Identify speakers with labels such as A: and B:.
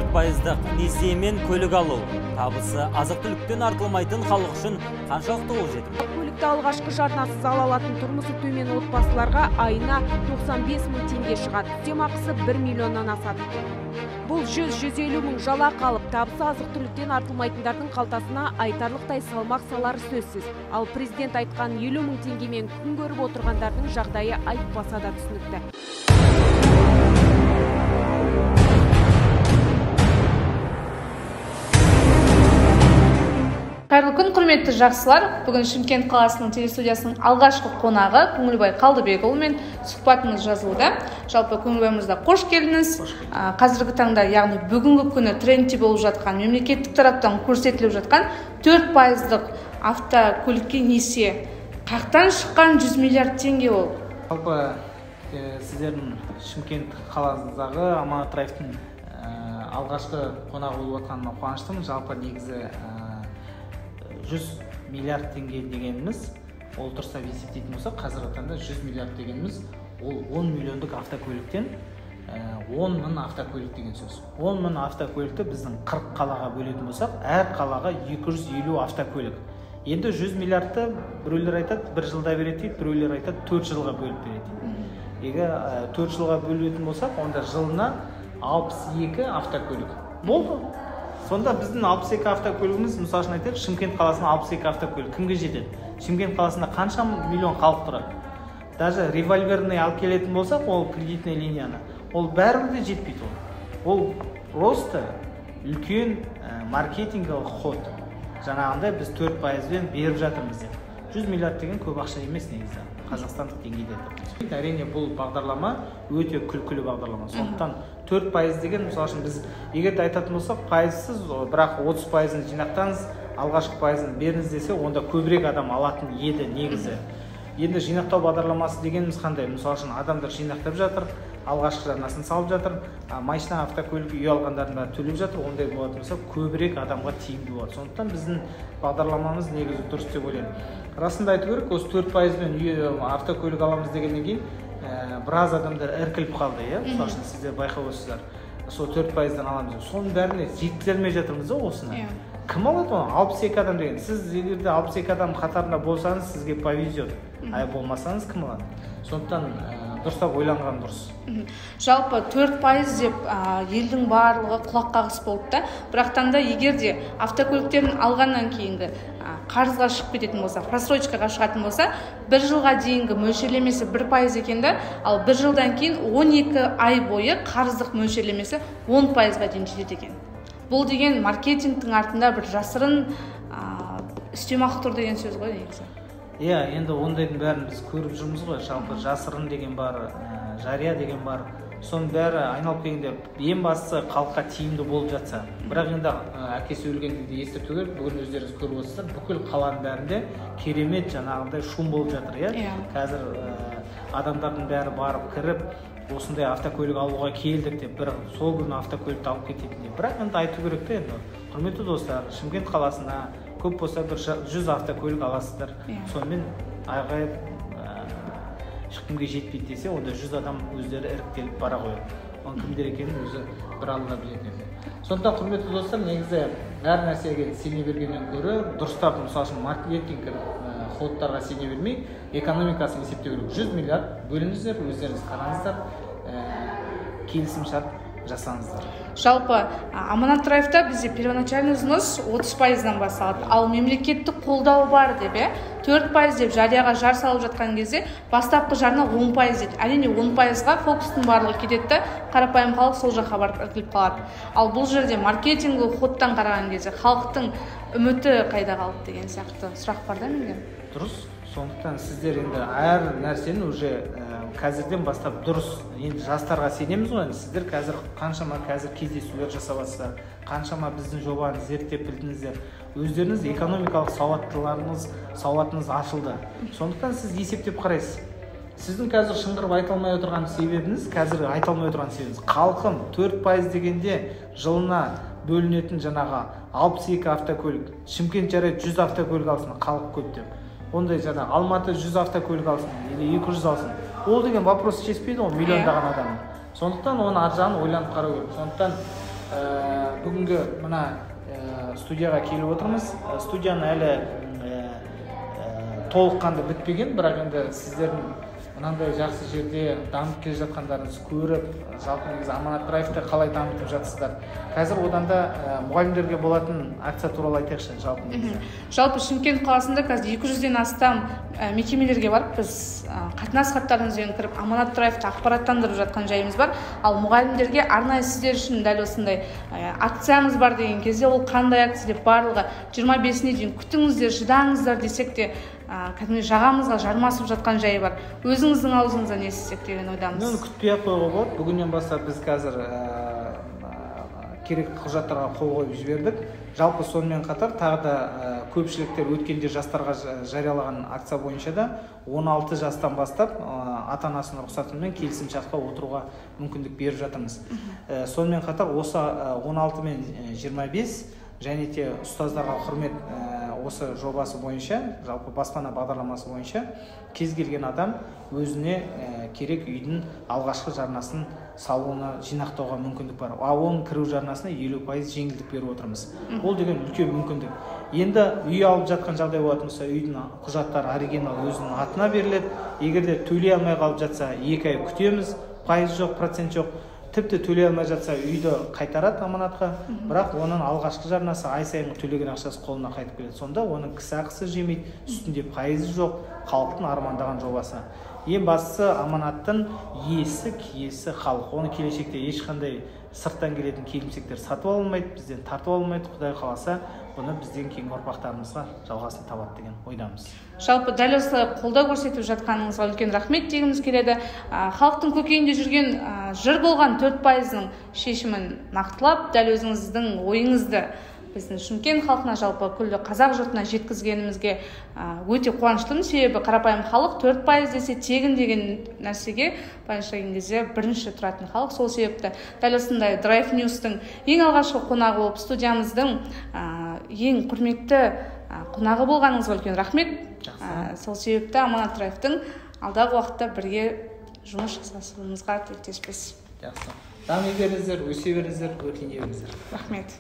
A: 4%-дық несиемен көлік алу, табысы азық-түліктен артылмайтын халық үшін қаншалықты қолжетімді?
B: Көлікті алғашқы жарнасыз ала алатын тұрмысы төмен отбасыларға айына 95 мың теңге шығады. Үстемақысы 1 миллионнан асады. Бұл 100-150 мың жалақы алып, табысы азық-түліктен артылмайтындардың қалтасына айтарлықтай салмақ салары сөзсіз. Ал президент айтқан 50 мың теңгемен күн көріп отырғандардың жағдайы айтпаса да түсінікті.
C: Қайырлы күн, құрметті жақсылар. Бүгін Шымкент қаласының телестудиясының алғашқы қонағы Көңілбай Қалдыбекұлымен сұхбатымыз жазылуда. Жалпы Көңілбай мырза, қош келдіңіз. Қазіргі таңда, яғни бүгінгі күні трендте болып жатқан, мемлекеттік тараптан көрсетіліп жатқан 4%-дық автокөлікке несие. Қаяқтан шыққан 100 миллиард теңге ол?
D: Жалпы сіздердің Шымкент қаласындағы Аманат Драйвтың алғашқы қонағы болып жатқаныма қуаныштымын. Жалпы негізі 100 миллиард теңге дегеніміз, ол дұрыстап есептейтін болсақ, қазіргі таңда 100 миллиард дегеніміз ол 10 миллиондық автокөліктен 10 мың автокөлік деген сөз. 10 мың автокөлікті біздің 40 қалаға бөлетін болсақ, әр қалаға 250 автокөлік. Енді 100 миллиардты біреулер айтады бір жылда береді дейді, біреулер айтады 4 жылға бөліп береді дейді. Егер 4 жылға бөлетін болсақ, онда жылына 62 автокөлік болды. Сонда біздің 62 автокөлігіміз, мысал үшін айтайық, Шымкент қаласына 62 автокөлік кімге жетеді? Шымкент қаласында қанша миллион халық тұрады? Даже револьверный алып келетін болсақ, ол кредитный линияны, ол бәрібір де жетпейді ол. Ол просто үлкен маркетинговый ход. Жаңағындай біз 4%-бен беріп жатырмыз деп. 100 миллиард деген көп ақша емес негізі, қазақстандық деңгейде. Әрине, бұл бағдарлама өте күлкілі бағдарлама. Сондықтан 4% деген, мысал үшін біз егер де айтатын болсақ, пайызсыз, бірақ 30%-ын жинақтаңыз, алғашқы пайызын беріңіз десе, онда көбірек адам алатын еді негізі. Енді жинақтау бағдарламасы дегеніміз қандай? Мысал үшін адамдар жинақтап жатыр, алғашқы жарнасын салып жатыр, машина, автокөлік, үй алғандардың бәрі төлеп жатыр. Ондай болатын болса, көбірек адамға тиімді болады. Сондықтан біздің бағдарламамыз негізі дұрыс деп ойлаймын. Расында айту керек, осы 4%-бен үй, автокөлік аламыз дегеннен кейін біраз адамдар іркіліп қалды, иә? Мысал үшін сіздер байқап отырсыздар, сол 4%-дан аламыз деп. Соның бәріне жеткізе алмай жатырмыз да осыны. Кім алады оны? 62 адам деген. Сіз егер де 62 адам қатарында болсаңыз, сізге повезет. Ай болмасаңыз кім алады? Сондықтан дұрыстап ойланған дұрыс.
C: Жалпы 4% деп елдің барлығы құлақ қағыс болды да. Бірақтан да егер де автокөліктерін алғаннан кейінгі қарызға шығып кететін болса, просрочкаға шығатын болса, бір жылға дейінгі мөлшерлемесі 1% екен да, ал бір жылдан кейін 12 ай бойы қарыздық мөлшерлемесі 10%-ға дейін жетеді екен. Бұл деген маркетингтің артында бір жасырын үстемақы тұр деген сөз ғой негізі.
D: Иә, енді ондайдың бәрін біз көріп жүрміз ғой. Жалпы жасырын деген бар, жария деген бар. Соның бәрі айналып келгенде ең бастысы халыққа тиімді болып жатса. Бірақ енді әкесі өлгенде де естірту керек. Бүгін өздеріңіз көріп отырсыздар, бүкіл қаланың бәрінде керемет жаңағындай шум болып жатыр, иә. Қазір адамдардың бәрі барып кіріп, осындай автокөлік алуға келдік деп, бір сол күні автокөлікті алып кететіндей. Бірақ енді айту керек те, енді құрметті достар, Шымкент қаласына көп болса бір 100 автокөлік аласыздар. Сонымен айғайып ешкімге жетпейді десе, онда 100 адам өздері іріктеліп бара қояды. Оның кімдер екенін өзі бір Алла білетін еді. Сондықтан құрметті достар, негізі әр нәрсеге сене бергеннен гөрі дұрыстап, мысал үшін маркетинг ходтарға сене бермей, экономикасын есептеу керек. 100 миллиард бөліңіздер, өздеріңіз қараңыздар, келісімшарт жасаңыздар.
C: Жалпы Аманат Драйвта бізде первоначальный взнос 30%-дан басталады. Ал мемлекеттік қолдау бар деп, 4% деп жарияға жар салып жатқан кезде бастапқы жарна 10% дейді. Әрине 10%-ға фокустың барлығы кетеді де, қарапайым халық сол жаққа барып іркіліп қалады. Ал бұл жерде маркетингі ходтан қараған кезде халықтың үміті қайда қалды деген сияқты сұрақ бар да менде.
D: Дұрыс. Сондықтан сіздер енді әр нәрсені уже қазірден бастап дұрыс, енді жастарға сенеміз ғой. Енді сіздер қазір қаншама қазір кездесулер жасап жатсыздар, қаншама біздің жобаны зерттеп білдіңіздер, өздеріңіз экономикалық сауатыңыз ашылды. Сондықтан сіз есептеп қарайсыз. Сіздің қазір шыңғырып айта алмай отырған себебіңіз, қазір айта алмай отырған себебіңіз, халқым 4% дегенде жылына бөлінетін жаңағы 62 автокөлік, Шымкент жарайды 100 автокөлік алсын, халық көп деп. Ондай жаңа Алматы 100 автокөлік алсын, или 200 алсын. Ол деген вопрос шешпейді ғой миллиондаған адамның. Сондықтан оның ар жағын ойланып қарау керек. Сондықтан Бүгінгі мына студияға келіп отырмыз. Студияның әлі толыққанды бітпеген, бірақ енді сіздердің мынандай жақсы жерде дамып келе жатқандарыңызды көріп, жалпы негізі Аманат Драйвты қалай дамытып жатсыздар. Қазір одан да мұғалімдерге болатын акция туралы айтайықшы жалпы негізі.
C: Жалпы Шымкент қаласында қазір 200-ден астам мекемелерге барып, біз қатынас хаттарымызбен кіріп, Аманат Драйвты ақпараттандырып жатқан жайымыз бар. Ал мұғалімдерге арнайы сіздер үшін дәл осындай акциямыз бар деген кезде, ол қандай акция деп барлығы 25-іне дейін күтіңіздер, шыдаңыздар десек те, кәдімгі жағамызға жармасып жатқан жайы бар. Өзіңіздің аузыңыздан естісек деген ойдамыз.
D: Оны күтпей ақ қоюға болады. Бүгіннен бастап біз қазір керек құжаттарға қол қойып жібердік. Жалпы сонымен қатар тағы да көпшіліктер өткенде жастарға жариялаған акция бойынша да 16 жастан бастап ата-анасының рұқсатымен келісімшартқа отыруға мүмкіндік беріп жатырмыз. Сонымен қатар осы 16 мен 25 және де ұстаздарға құрмет осы жобасы бойынша, жалпы баспана бағдарламасы бойынша кез келген адам өзіне керек үйдің алғашқы жарнасын салуына, жинақтауға мүмкіндік бар. Ал оның кіру жарнасына 50% жеңілдік беріп отырмыз. Ол деген үлкен мүмкіндік. Енді үй алып жатқан жағдай болатын болса, үйдің құжаттары оригинал өзінің атына беріледі. Егер де төлей алмай қалып жатса, 2 ай күтеміз, пайыз жоқ, процент жоқ. Тіпті төлей алмай жатса, үйді қайтарады аманатқа, бірақ оның алғашқы жарнасы ай сайын төлеген ақшасы қолына қайтып келеді. Сонда оның кісі ақысы жемейді, үстінде пайызы жоқ, халықтың армандаған жобасы. Ең бастысы аманаттың иесі, киесі халық. Оны келешекте ешқандай сырттан келетін келімсектер сатып алмайды, бізден тартып алмайды. Құдай қаласа, бұны бізден кейінгі ұрпақтарымызға жалғасын табады деген ойдамыз.
C: Жалпы дәл осылай қолдау көрсетіп жатқаныңызға үлкен рахмет дегіміз келеді. Халықтың көкейінде жүрген жыр болған 4%-ның шешімін нақтылап, дәл өзіңіздің ойыңызды біздің Шымкент халқына, жалпы күллі қазақ жұртына жеткізгенімізге өте қуаныштымын. Себебі қарапайым халық 4% десе тегін деген нәрсеге былайша келген кезде бірінші тұратын халық. Сол себепті дәл осындай Drive News-тың ең алғашқы қонағы болып, студиямыздың ең құрметті қонағы болғаныңызға үлкен рахмет. Сол себепті Аманат Драйвтың алдағы уақытта бірге жұмыс жасасуымызға тілектеспіз.
D: Жақсы. Дами беріңіздер, өсе беріңіздер, өркендей беріңіздер.
C: Рахмет.